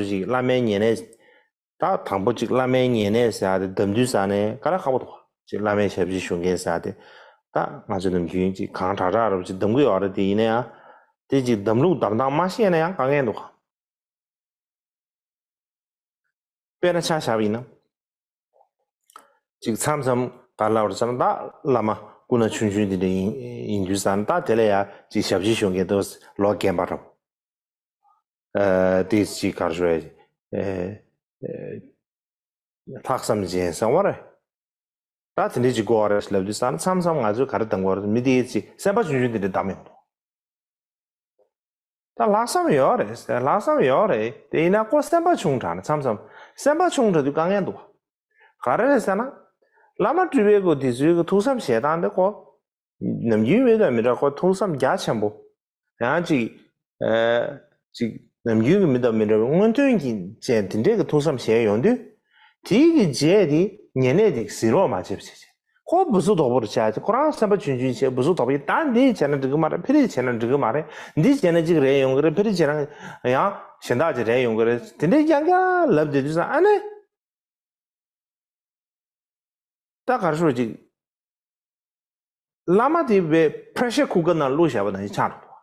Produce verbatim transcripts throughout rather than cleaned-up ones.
ཅིག་བླ་མའི་ཉེ་གནས། ད་དང་པོ་ཅིག་བླ་མའི་ཉེ་གནས་ཟེར་ཡ་དེ་གདམ་དུས་ཙ་ནས་དཀའ་ལས་ཁག་པོ་འདུག་ག་ཅིག་བླ་མའི་ཞབས་ཕྱི་ཞུ་མཁན་ཟེར་ཡ་དེ། ད་ང་ཚོ་ནམ་རྒྱུན་ཅིག་གང་དྲག་དྲག་རུ་ཅིག་གདམ་གི་ཡོད་རེད། དེ་ཡིན་ན་ཡང་དེ་ཅིག་གདམ་ལུགས་གདམ་སྟངས་མ་ཤེས་ན་ཡང་དཀའ་ངལ་འདུག་ག་དཔེར་ན་ཆ་བཞག་པ་ཡིན་ན། ཅིག་མཚམས་མཚམས་ག་ལ་བར་ཙམ་ད་བླ་མ་སྐུ་ན་ཆུང་ཆུང་དེ་འདྲ་ཡིན་ཡིན་དུས་ཙང་ད་དེ་ལ་ཡ་ཅིག་ཞབས་ཕྱི་ཞུ་མཁན་དུ་ལོ་རྒན་པ་རུ། ཨ་དེ་ཅིག་གར་ཞུ་ཨེ། ལྷག་བསམ་ཅན་ཟེར་བ་རེད། ད་དེ་འདྲ་ཅིག་དགོས་བ་རེད་ལབ་དུས་ཙང་མཚམས་མཚམས་ང་ཚོས་ག་རེ་གདམ་དགོས་རེད། མི་དེ་ཅིག་སེམས་པ་ཆུང་ཆུང་དེ་འདྲ་གདམ་ཡོང་དུས། ད་ལྷག་བསམ་ཡོད་རེད། ལྷག་བསམ་ཡོད་རེད། དེ་ཡིན་ན་ཁོ་སེམས་པ་ཆུང་དྲགས་ན་མཚམས་མཚམས་སེམས་པ་ཆུང་དྲགས་དུས་དཀའ་ངལ་འདུག་བ། ག་རེ་རེད་ཟེར་ན། བླ་མ་སྤྲུལ་པའི་སྐུ་དེ་ཚོའི་གི་ཐུགས་བསམ་བཞེས་སྟངས་དེ་ཁོ། ནམ་རྒྱུན་མི་དང་མི་འདྲ་ཁོ་ཐུགས་བསམ་རྒྱ་ཆེན་པོ། ཡང་ཅིག་ཨ་ཅིག་ནམ་རྒྱུན་གི་མི་དང་མི་འདྲ་བའི་སྔོན་ཐོན་གྱི་ཅན་དེ་འདྲས་ཀྱི་ཐུགས་བསམ་བཞེས་ཡོང་དུས། དེའི་གི་རྗེས་དེ་ཉེ་གནས་དེ་གཟིགས་རོགས་མ་བྱེད་པ་བྱེད་བྱེད། ཁོ་བུ་ཚོ་དོག་པོ་རུ་ཆགས་ཀྱི། ཁོ་རང་སེམས་པ་ཆུང་ཆུང་བྱས་བུ་ཚོ་དོག་པོ་ཡིན། ད་འདི་བྱས་ན་འགྲིག་གི་མ་རེད། ཕི་རི་བྱས་ན་འགྲིག་གི་མ་རེད། འདི་བྱས་ན་གཅིག་རེད་ཡོང་གི་རེད། ཕི་རི་བྱས་ན་ཡང་གཞན་དག་ཅིག་རེད་ཡོང་གི་རེད། དེ་འདྲའི་རྐྱང་རྐྱང་ལབ་བསྡད་དུས་ཙང་ཨ་ནི། ད་གར་ཤོར་ཅིག་བླ་མ་དེ་བས་པྲེ་ཤར་ཁུ་ཀར་ནང་བླུགས་བཞག་པ་ནང་བཞིན་ཆགས་འགྲོ་འདུག་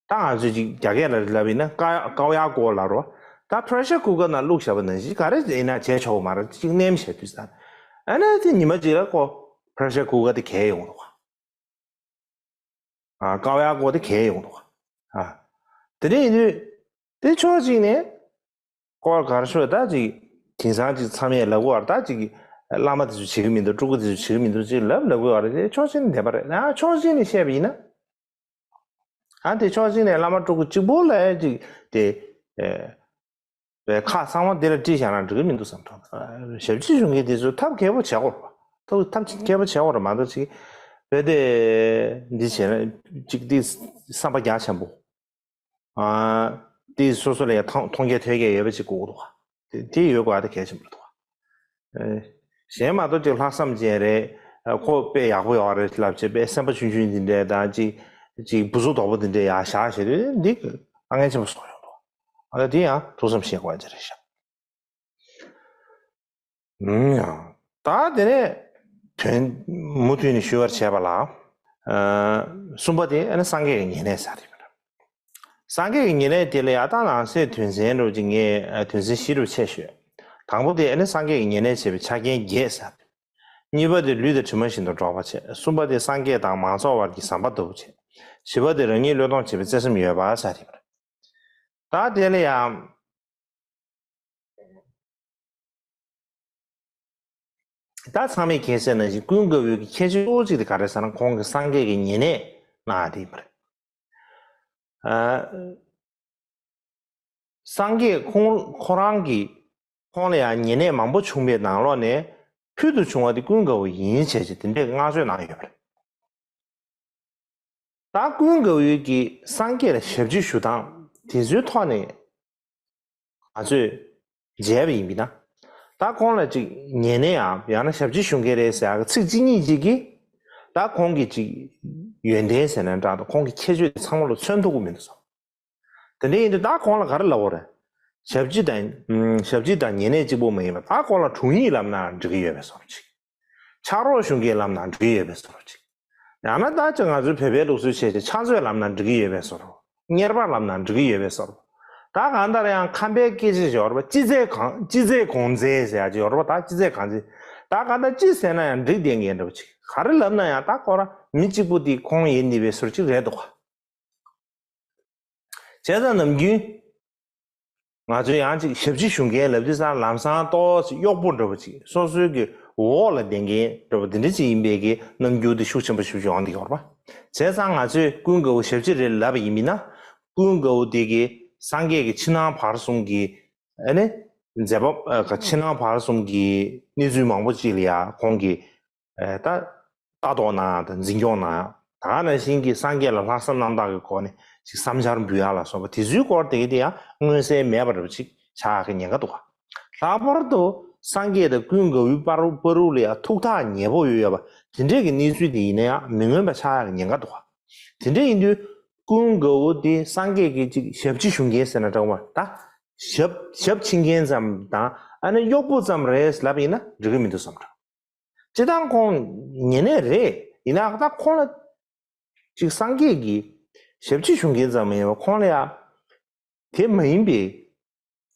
ད་ང་ཚོས་ཅིག་རྒྱ་སྐད་ལ་ལབ་ཡིན་ན་ཀ་ཀའོ་ཡ་ཀོ་ལབ་རོ། ད་པྲེ་ཤར་ཁུ་ཀར་ནང་བླུགས་བཞག་པ་ནང་བཞིན་ག་རེ་ཡིན་ན་བྱས་ཆོག་གི་མ་རེད། ཅིག་མནན་བཞག་དུས་ཙང་ཨ་ནི་དེ་ཉི་མ་གཅིག་ལ་ཀོ་པྲེ་ཤར་ཁུ་ཀར་དེ་གས་ཡོང་འདུག་ཨ་ཀའོ་ཡ་ཀོ་དེ་གས་ཡོང་འདུག་ཨ་དེ་འདྲ་ཡིན་དུས་དེ་ཕྱོགས་གཅིག་ནས་ཀོ་གར་ཤོར་ད་ཅིག་དེང་སང་ཅིག་མཚམས་ཡས་ལབ་དགོས་བར་ད་ཅིག་བླ་མ་དེ་ཚོ་བྱེད་ཀྱི་མི་འདུག་སྤྲུལ་སྐུ་དེ་ཚོ་བྱེད་ཀྱི་མི་འདུག་ཅིག་ལབ་ལབ་དགོས་བར་དེ་ཕྱོགས་གཅིག་ནས་བདེན་པ་རེད། ཨ་ཕྱོགས་གཅིག་ནས་བཤད་པ་ཡིན་ན། ཨ་དེ་ཕྱོགས་གཅིག་ནས་བླ་མ་སྤྲུལ་སྐུ་གཅིག་པོ་ལ་ཅིག་དེ་བའི་ཁ་ཚང་མ་འདི་ལ་བྲིས་བཞག་ན་འགྲིག་གི་མི་འདུག་བསམ་ཐོག་ཞབས་ཕྱི་ཞུ་མཁན་དེ་ཚོས་ཐབས་མཁས་པོ་བྱེད་དགོས་རེད་པ། ཐབས་ཐབས་མཁས་པོ་བྱེད་དགོས་རེད་མ་གཏོགས་ཅིག་བས་དེ་འདི་བྱས་ན་ཅིག་དེ་བསམ་པ་རྒྱ་ཆེན་པོ། ཨ་དེ་སོ་སོ་ལ་ཡང་མཐོང་མཐོང་རྒྱ་ཐོས་རྒྱ་ཡོད་པ་ཅིག་དགོས་འདུག་ག་དེ་དེ་ཡོད་དགོས་ཨ་དེ་གལ་ཆེན་པོ་འདུག་ག་གཞན་མ་གཏོགས་ཅིག་ལྷག་བསམ་ཅན་རེད། ཁོ་དཔེ་ཡག་པོ་ཡོད་རེད་ལབ་བྱས་དཔེ་སེམས་པ་ཆུང་ཆུང་འདི་འདྲས་དང་ཅིག་ཅིག་བུ་ཚོ་དོག་པོ་འདི་འདྲས་ཡར་བཞག་བྱས་དུས་འདི་དཀའ་ངལ་ཆེན་པོ་བཟོ་ཡོང་འདུག་ཨ་དེ་ཡང་ཐུགས་བསམ་བཞེས་དགོས་ཅིག་རེད་ཤག་ཨུམ་ཡང་། ད་དེ་ནས་དོན་མུ་མཐུད་ནས་ཞུ་བར་བྱས་པ་ལ། ཨ་གསུམ་པ་དེ་ཨ་ནི་སངས་རྒྱས་ཀྱི་ཉེ་གནས་ཟེར་རེད། སངས་རྒྱས་ཀྱི་ཉེ་གནས་དེ་ལ་ཡང་ད་ནང་གསེས་དོན་ཚན་རུ་ཅིག་ངས་དོན་ཚན་བཞི་རུ་ཕྱེ་ཞུས། དང་པོ་དེ་ཨ་ནི་སངས་རྒྱས་ཀྱི་ཉེ་གནས་བྱས་པའི་ཆ་རྐྱེན་བརྒྱད་ཟེར། གཉིས་པ་དེ་ལུས་དང་གྲིབ་མ་བཞིན་དུ་འགྲོགས་པ་བྱས། གསུམ་པ་དེ་སངས་རྒྱས་དང་མང་ཚོགས་བར་གྱི་ཟམ་པ་བརྡབ་བྱས། བཞི་པ་དེ་རང་ཉིད་བློས་གཏོང་བྱེད་པའི་བརྩེ་སེམས་ཡོད་པ་ཟེར་རེད། ད་དེ་ལ་ཡང་། ད་ཚང་མས་མཁྱེན་གསལ་ནང་བཞིན་ཀུན་དགའ་བོའི་གི་ཁྱད་ཆོས་གཙོ་བོ་གཅིག་དེ་ག་རེ་ཟེར་ན་ཁོང་གི་སངས་རྒྱས་ཀྱི་ཉེ་གནས་གནང་བ་དེ་ཡིན་པ་རེད། ཨ། སངས་རྒྱས་ཁོང་ཁོ་རང་གི་ཁོང་ལ་ཡང་ཉེ་གནས་མང་པོ་བྱུང་བའི་ནང་ལོགས་ནས་ཕུལ་དུ་བྱུང་བ་དེ་ཀུན་དགའ་བོ་ཡིན་བྱས་ཀྱི་དེ་འདྲའི་བསྔགས་བརྗོད་གནང་ཡོད་པ་རེད། ད་ཀུན་དགའ་བོའི་གི་སངས་རྒྱས་ལ་ཞབས་ཕྱི་ཞུ་སྟངས་དེ་ཚོའི་ཐོག་ནས་ང་ཚོས་མཇལ་བ་ཡིན་པས་ན། ད་ཁོང་ལ་ཅིག་ཉེ་གནས་ཡང་ཡང་ན་ཞབས་ཕྱི་ཞུ་མཁན་རེད་ཟེར་ཡག་གི་ཚིག་གཅིག་གཉིས་ཅིག་གིས་ད་ཁོང་གི་ཅིག་ཡོན་ཏན་ཟེར་ན་འདྲ་འདུག་ཁོང་གི་ཁྱད་ཆོས་དེ་ཚང་མ་ལ་མཚོན་ཐུབ་ཀྱི་མི་འདུག་བསམ། དེ་འདྲ་ཡིན་དུས་ད་ཁོང་ལ་ག་རེ་ལབ་དགོས་རེད། ཞབས་ཕྱི་དང་ཞབས་ཕྱི་དང་ཉེ་གནས་གཅིག་པོ་མ་ཡིན་པ་ད་ཁོང་ལ་དྲུང་ཡིག་ལབ་ན་འགྲིག་གི་ཡོད་པའི་བཟོ་འདྲ་ཅིག་ཕྱག་རོགས་ཞུ་མཁན་ལབ་ན་འགྲིག་གི་ཡོད་པའི་བཟོ་འདྲ་ཅིག་ཡང་ན་ད་ཅི་ང་ཚོའི་བོད་པའི་ལུགས་སྲོལ་བྱས་ཏེ་ཕྱག་མཛོད་ལབ་ན་འགྲིག་གི་ཡོད་པའི་བཟོ་འདྲ། གཉེར་པ་ལབ་ན་འགྲིག་གི་ཡོད་པའི་བཟོ་འདྲ། ད་གང་ལྟར་ཡང་ཁམས་པའི་སྐད་ཆ་ཞིག་ཡོད་རེད་པ། ཅི་མཛད་གང་ཅི་མཛད་གང་མཛད་ཟེར་ཡ་ཅིག་ཡོད་རེད་པ། ད་ཅི་མཛད་གང་མཛད། ད་གང་ལྟར་ཅི་ཟེར་ན་ཡང་འགྲིག་བསྡད་མཁན་འདྲ་པོ་ཅིག་ག་རེ་ལབ་ན་ཡང་ད་ཁོ་རང་མི་གཅིག་པུ་དེ་ཁོང་ཡིན་ནི་པའི་བཟོ་འདྲ་ཅིག་རེད་འདུག་ག་བྱས་ཙང་ནམ་རྒྱུན། ང་ཚོས་ཡང་ཅིག་ཞབས་ཕྱི་ཞུ་མཁན་ལབ་དུས་ཙང་ལམ་སང་ཏོག་ཙམ་གཡོག་པོ་འདྲ་པོ་ཅིག་སོ་སོའི་གི་འོག་ལ་བསྡད་མཁན་འདྲ་པོ་འདི་འདྲ་ཅིག་ཡིན་པའི་གི་རྣམ་འགྱུར་དེ་ཤུགས་ཆེན་པོ་ཞིག་ཡོང་བསྡད་ཡོད་རེད་པ། བྱས་ཙང་ང་ཚོས་ཀུན་དགའ་བོ་ཞབས་ཕྱི་རེད་ལབ་པ་ཡིན་མིན་ན། ཀུན་དགའ་བོ་དེ་གི་སངས་རྒྱས་ཀྱི་ཕྱི་ནང་བར་གསུམ་གྱི་ཨ་ནི་མཛད་པ་ཨ་ཕྱི་ནང་བར་གསུམ་གྱི་གནས་ཚུལ་མང་པོ་ཅིག་ལ་ཡ་ཁོང་གིས། ད་ལྟ་རྟོག་གནང་དང་འཛིན་སྐྱོང་གནང་། ད་ག་ནང་བཞིན་གྱི་སངས་རྒྱས་ལ་ལྷག་བསམ་རྣམ་དག་གི་སྒོ་ནས་ཅིག་བསམ་འཆར་འབུལ་ཡག་ལ་སོགས་པ་དེ་ཚོའི་སྐོར་དེ་གའི་དེ་ཡང་མངོན་གསལ་མེད་པ་འདྲ་པོ་ཅིག་ཆགས་ཡག་གི་ཉེན་ཁ་འདུག་ག་ལྷག་པར་དུ་སངས་རྒྱས་དང་ཀུན་དགའ་བོའི་བར་བར་དུ་ལ་ཡང་ཐུགས་ཐག་ཉེ་པོ་ཡོད་ཡོད་པ་དེ་འདྲས་ཀྱི་གནས་ཚུལ་དེ་ཡིན་ན་ཡང་མི་མངོན་པ་ཆགས་ཡག་གི་ཉེན་ཁ་འདུག་ག་དེ་འདྲས་ཡིན་དུས་ཀུན་དགའ་བོ་དེ་སངས་རྒྱས་ཀྱི་ཅིག་ཞབས་ཕྱི་ཞུ་མཁན་ཟེར་ན་འདྲ་བ་ད། ཞབས་ཞབས་ཕྱི་མཁན་ཙམ་དང་ཨ་ནི་གཡོག་པོ་ཙམ་རེད་ལབ་ཡིན་ན་འགྲིག་གི་མི་འདུག་བསམ་འདྲ། སྤྱིར་བཏང་ཁོང་ཉེ་གནས་རེད། ཡིན་ནའང་ད་ཁོང་ལ་ཅིག་སངས་རྒྱས་ཀྱི་ཞབས་ཕྱི་ཞུ་མཁན་ཙམ་མ་ཡིན་པར་ཁོང་ལ་ཡང་དེ་མ་ཡིན་པའི་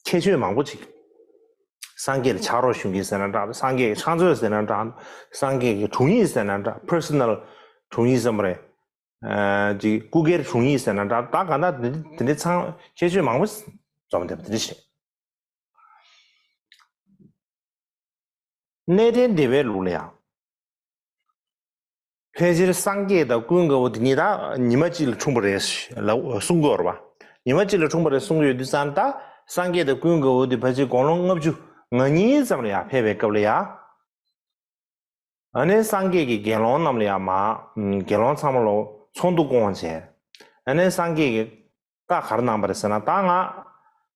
ཁྱད་ཆོས་མང་པོ་ཅིག་སངས་རྒྱས་ལ་ཕྱག་རོགས་ཞུ་མཁན་ཟེར་ན་འདྲ། སངས་རྒྱས་ཀྱི་ཕྱག་མཛོད་ཟེར་ན་འདྲ། སངས་རྒྱས་ཀྱི་དྲུང་ཡིག་ཟེར་ན་འདྲ། པར་སོ་ནལ་དྲུང་ཡིག་ཟེར་བ་རེད། ཅིག་སྐུ་སྒེར་དྲུང་ཡིག་ཟེར་ན་འདྲ། ད་གང་ལྟར་དེ་འདྲ་དེ་འདྲ་ཚང་ཁྱད་ཆོས་མང་པོ་འཛོམས་བསྡད་པ་དེ་འདྲ་ཞིག་གནས་བརྟན་སྡེ་པའི་ལུགས་ལ་ཡང་། ཕལ་ཆེར་སངས་རྒྱས་དང་ཀུན་དགའ་བོ་དེ་གཉིས་ད་ཉི་མ་གཅིག་ལ་འཁྲུངས་པ་རེད་ལབ་གསུང་གི་ཡོད་རེད་པ། ཉི་མ་གཅིག་ལ་འཁྲུངས་པ་རེད་གསུང་གི་ཡོད་དུས་ཙང་ད་སངས་རྒྱས་དང་ཀུན་དགའ་བོ་དེ་ཕལ་ཆེར་དགུང་ལོ་ལྔ་བཅུ་ང་གཉིས་ཙམ་ལ་ཡང་ཕེབས་པའི་སྐབས་ལ་ཡང་། ཨ་ནི་སངས་རྒྱས་ཀྱིས་དགེ་སློང་རྣམས་ལ་ཡང་མ་དགེ་སློང་ཚང་མ་ལ་ཚོགས་འདུ་བསྐོང་བྱས། ཨ་ནི་སངས་རྒྱས་ཀྱིས་བཀའ་ག་རེ་གནང་པ་རེད་ཟེར་ན། ད་ང་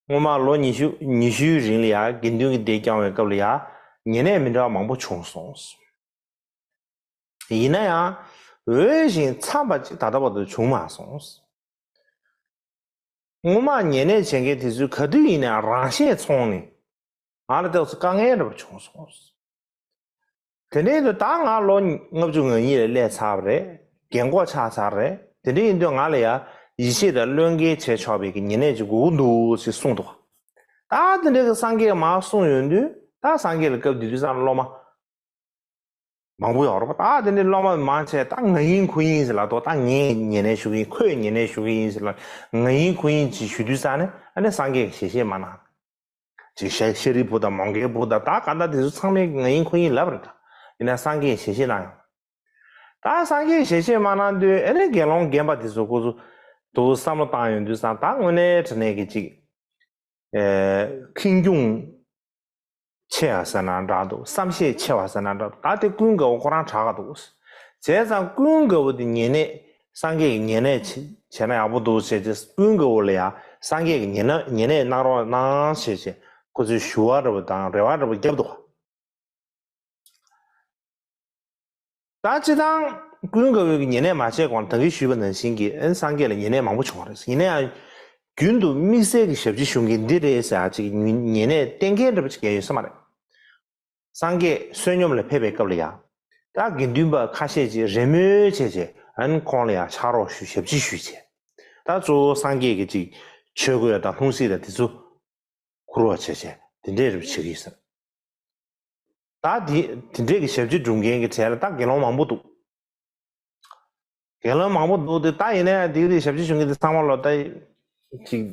སྔོན་མ་ལོ་ཉི་ཤུ་ཉི་ཤུའི་རིང་ལ་ཡང་དགེ་འདུན་གྱི་སྡེ་བསྐྱངས་པའི་སྐབས་ལ་ཡང་ཉེ་གནས་མི་འདྲ་བ་མང་པོ་བྱུང་སོང་། ཡིན་ན་ཡང་འོས་ཤིང་འཚམས་པ་ཅིག་ད་ལྟ་བར་དུ་བྱུང་མ་སོང་། སྔོན་མ་ཉེ་གནས་བྱེད་མཁན་དེ་ཚོས་ག་དུས་ཡིན་ནའང་རང་ཤེད་ཚོང་ནས་ང་ལ་ཏོག་ཙམ་དཀའ་ངལ་འདྲ་པོ་བྱུང་སོང་། དེ་འདྲ་ཡིན་དུས་ད་ང་ལོ་ལྔ་བཅུ་ང་གཉིས་ལ་སླེབས་ཚར་བ་རེད། རྒན་གོག་ཆགས་ཚར་རེད། དེ་འདྲ་ཡིན་དུས་ང་ལ་ཡང་ཡིད་ཆེས་དང་བློས་འགེལ་བྱས་ཆོག་པའི་གི་ཉེ་གནས་ཅིག་དགོས་ཀྱི་འདུག་ཅེས་གསུངས་འདུག་ད་དེ་འདྲ་གི་སངས་རྒྱས་མར་གསུངས་ཡོང་དུས་ད་སངས་རྒྱས་ལ་སྐབས་དེ་དུས་ཙམ་སློབ་མ་མང་པོ་ཡོད་རེད་པ། ད་དེ་འདྲའི་སློབ་མ་མང་ཆེ་ད་ང་ཡིན་ཁོ་ཡིན་ཟེར་ལབ་འདུག་ད་ངས་ཉེ་གནས་ཞུ་གི་ཡིན། ཁོས་ཉེ་གནས་ཞུ་གི་ཡིན་ཟེར་ལབ། ང་ཡིན་ཁོ་ཡིན་ཅེས་ཞུ་དུས་ཙང་ནས་ཨ་ནི་སངས་རྒྱས་ཀྱིས་ཞལ་བཞེས་མ་གནང་། ཅིག་ཤ་ཤཱ་རིའི་བུ་དང་མོའུ་འགལ་བུ་དང་ད་ག་ད་དེ་ཚོ་ཚང་མས་ང་ཡིན་ཁོ་ཡིན་ལབ་རེད། ད་ཡིན་ན་སངས་རྒྱས་ཀྱིས་ཞལ་བཞེས་གནང་ཡོང་། ད་སངས་རྒྱས་ཀྱིས་ཞལ་བཞེས་མ་གནང་དུས་ཨ་ནི་དགེ་སློང་རྒན་པ་དེ་ཚོ་ཁོ་ཚོ་དུ་བསམ་བློ་བཏང་ཡོང་དུས་ཙང་ད་དངོས་གནས་དྲང་གནས་ཀྱི་ཅིག་ཨེ་ཁེངས་སྐྱུང་ཆེ་བ་ཟེར་ན་འདྲ་འདུག་བསམ་ཤེས་ཆེ་བ་ཟེར་ན་འདྲ་འདུག་ད་དེ་ཀུན་དགའ་བོ་ཁོ་རང་དྲག་ག་འདུག་བྱས་ཙང་ཀུན་དགའ་བོ་དེ་ཉེ་གནས་སངས་རྒྱས་ཀྱི་ཉེ་གནས་བྱས་བྱས་ན་ཡག་པོ་འདུག་བྱས་ཏེ་ཀུན་དགའ་བོ་ལ་ཡང་སངས་རྒྱས་ཀྱི་ཉེ་གནས་ཉེ་གནས་གནང་རོགས་གནང་བྱས་བྱས་ཁོ་ཚོས་ཞུ་བ་འདྲ་པོ་དང་རེ་བ་འདྲ་པོ་བརྒྱབ་འདུག་ད་སྤྱིར་བཏང་ཀུན་དགའ་བོས་ཉེ་གནས་མ་བྱས་གོང་ད་གིན་ཞུས་པ་ནང་བཞིན་གྱི་ཨ་ནི་སངས་རྒྱས་ལ་ཉེ་གནས་མང་པོ་བྱུང་བ་རེད། ཡིན་ན་ཡང་རྒྱུན་དུ་དམིགས་བསལ་གྱི་ཞབས་ཕྱི་ཞུ་མཁན་འདི་རེད་ཟེར་ཡ་ཅིག་ཉེ་གནས་གཏན་འཁེལ་འདྲ་པོ་ཅིག་གང་ཡང་ཡོད་ས་མ་རེད། སངས་རྒྱས་བསོད་སྙོམས་ལ་ཕེབས་པའི་སྐབས་ལ་ཡང་ད་དགེ་འདུན་པ་ཁ་ཤས་ཅིག་རེས་མོས་བྱས་བྱས་ཨ་ནི་ཁོང་ལ་ཡང་ཕྱག་རོགས་ཞུ་ཞབས་ཕྱི་ཞུས་བྱས། ད་གཙོ་བོ་སངས་རྒྱས་ཀྱི་ཅིག་ཆོས་གོས་དང་ལྷུང་བཟེད་དང་དེ་ཚོ་ཁུར་བ་བྱས་བྱས་དེ་འདྲས་རེ་བྱེད་ཀྱི་ཡོད་ས་རེད། ད་དེ་དེ་འདྲས་ཀྱི་ཞབས་ཕྱི་སྒྲུབ་མཁན་གྱི་གྲས་ལ་ད་དགེ་སློང་མང་པོ་འདུག་དགེ་སློང་མང་པོ་འདུག་དེ་ད་ཡིན་ན་ཡང་དེ་གི་ཞབས་ཕྱི་ཞུ་མཁན་དེ་ཚང་མ་ལོ་ད་ཅིག་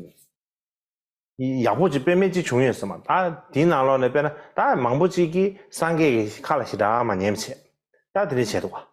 ཡག་པོ་ཅིག་དཔེ་མེད་ཅིག་བྱུང་ཡོད་ས་མ། ད་དེའི་ནང་ལོགས་ནས་དཔེར་ན་ད་མང་པོ་ཅིག་གིས་སངས་རྒྱས་ཀྱི་ཁ་ལ་ཞེ་དྲག་མ་ཉན་བྱས་ད་དེ་འདྲས་བྱས་འདུག་ག